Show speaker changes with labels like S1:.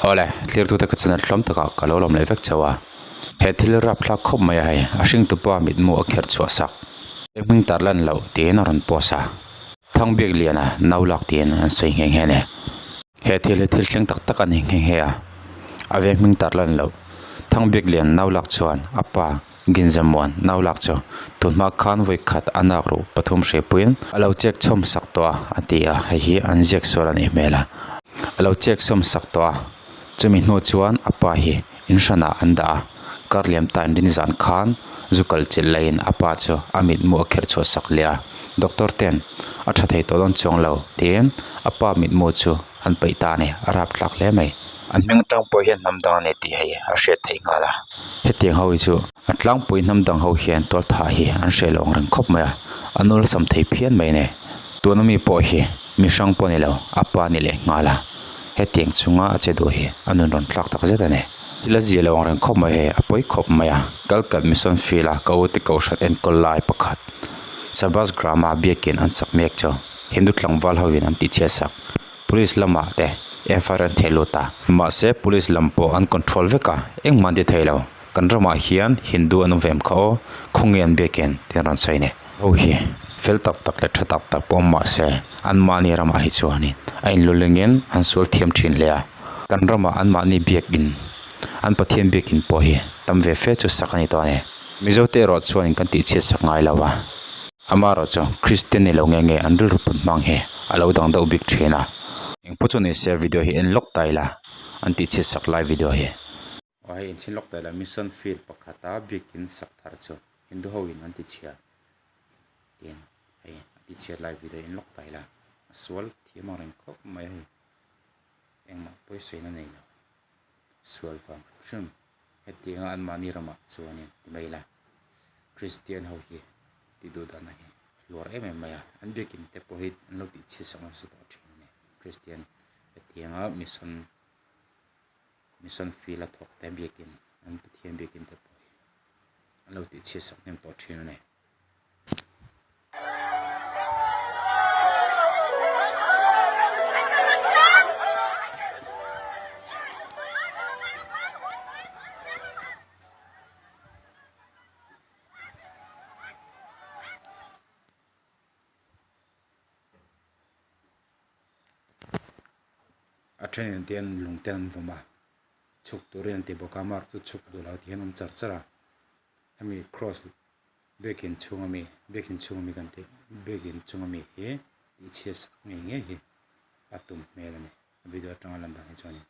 S1: Awle, thlirtute ka channel hlawm takah ka lo lawm leh vek chauh a. He thil rapthlak khawp mai a hei, a hringtupa mitmu a kher chhuah sak. Eng hming tar lan loh tiin a rawn post a. Thangbiak liana nau lak tiin an sawi nghe nghe a ni. He thil hi thil thleng tak tak a ni nghe nghe a. A veng hming tar lan loh. Thangbiak lian nau lak chuan a pa Ginzamuan nau lak chu tunhma khan vawi khat a nak ruh pathum hripuiin a lo chek chhawm sak tawh a a ti a, hei hi an ziak sual a nih hmel a. A lo chek chhawm sak tawh a, chumi hnu chuan a pa hi in hranah an dah a, kar liam ta in rin zan khan zu kal chilh laiin a pa chu a mitmu a kher chhuah sak leh a, doctor ten a tha thei tawh dawn chuang lo tiin a pa mitmu chu an peih ta a ni, a rapthlak hle mai. An hming atang pawh hian hnam dang a ni tih hei a hriat theih nghal a, hetiang ho hi chu a tlangpui hnam dang ho hian tualtha hi an hre lo ang reng khawp mai a, a nawlsam thei phian mai a ni. Tuna mi pawh hi mi hrang pawh a ni lo, a pa a ni leh nghal a, hetiang chunga a che duh hi a nun rawn thlak tak zet a ni. Thil a zia lo ang reng khawp mai hei, a pawi khawp mai a, Kalkat Mission Field a ka ute kohhran enkawl lai pakhat Sabas Grama biakin an sak mek chu Hindu tlangval hoin an tihchhiat sak. Police lamah te FIR an theh lut a. Mahse police lam pawh an control vek a, engmah an ti thei lo. Kan ramah hian Hindu an awm ve em kha aw, khawnge an biakin tih an rawn sawi ni. Ho hi fel tak tak leh tha tak tak pawh awm mahse anmahni ramah hi chuanin a inlulingin an sual thiam thin hle a. Kan ramah anmahni biakin, an Pathian biakin pawh hi tam ve fe chu sak a ni tawh a ni. Mizote erawh chuanin kan tihchhiat sak ngai lo a. Amaherawhchu Kristian ni lo nge nge an rilru put hmang hi a lo dang deuh bik thin a. Engpawh chu ni se video hi en lawk ta ila an tih chhiat sak lai video hi. Aw hei inchhin lawk ta ila mission field pakhata biakin sak thar chu Hindu ho in an ti chhia tiin hei a ti chhiat lai video en lawk ta ila a sual thiam ang reng khawp mai a hei engmah pawisawi na nei lo sual vang hrim hetianga anmahni ramah chuanin ti mai ila Kristian ho hi tih duh dahna hi a hluar em em mai a an biakin te pawh hi an lo tih chhiat sak nasa tawh thin a ni Kristian hetianga mission mission field a thawk te biakin an Pathian biakin te pawh hi an lo tih chhiat sak hnem tawh thin a ni. A thenin te an lung te an vawm a chhuk turin an ti bawk a mark chu chhuk duh lo ti hian an awm char char a hemi cross biakin chhunga mi biakin chhunga mi kan tih biakin chunga mi hi tih chhiat sak ngei ngei hi a tum hmel a ni video atanga lan dan hi chuanin.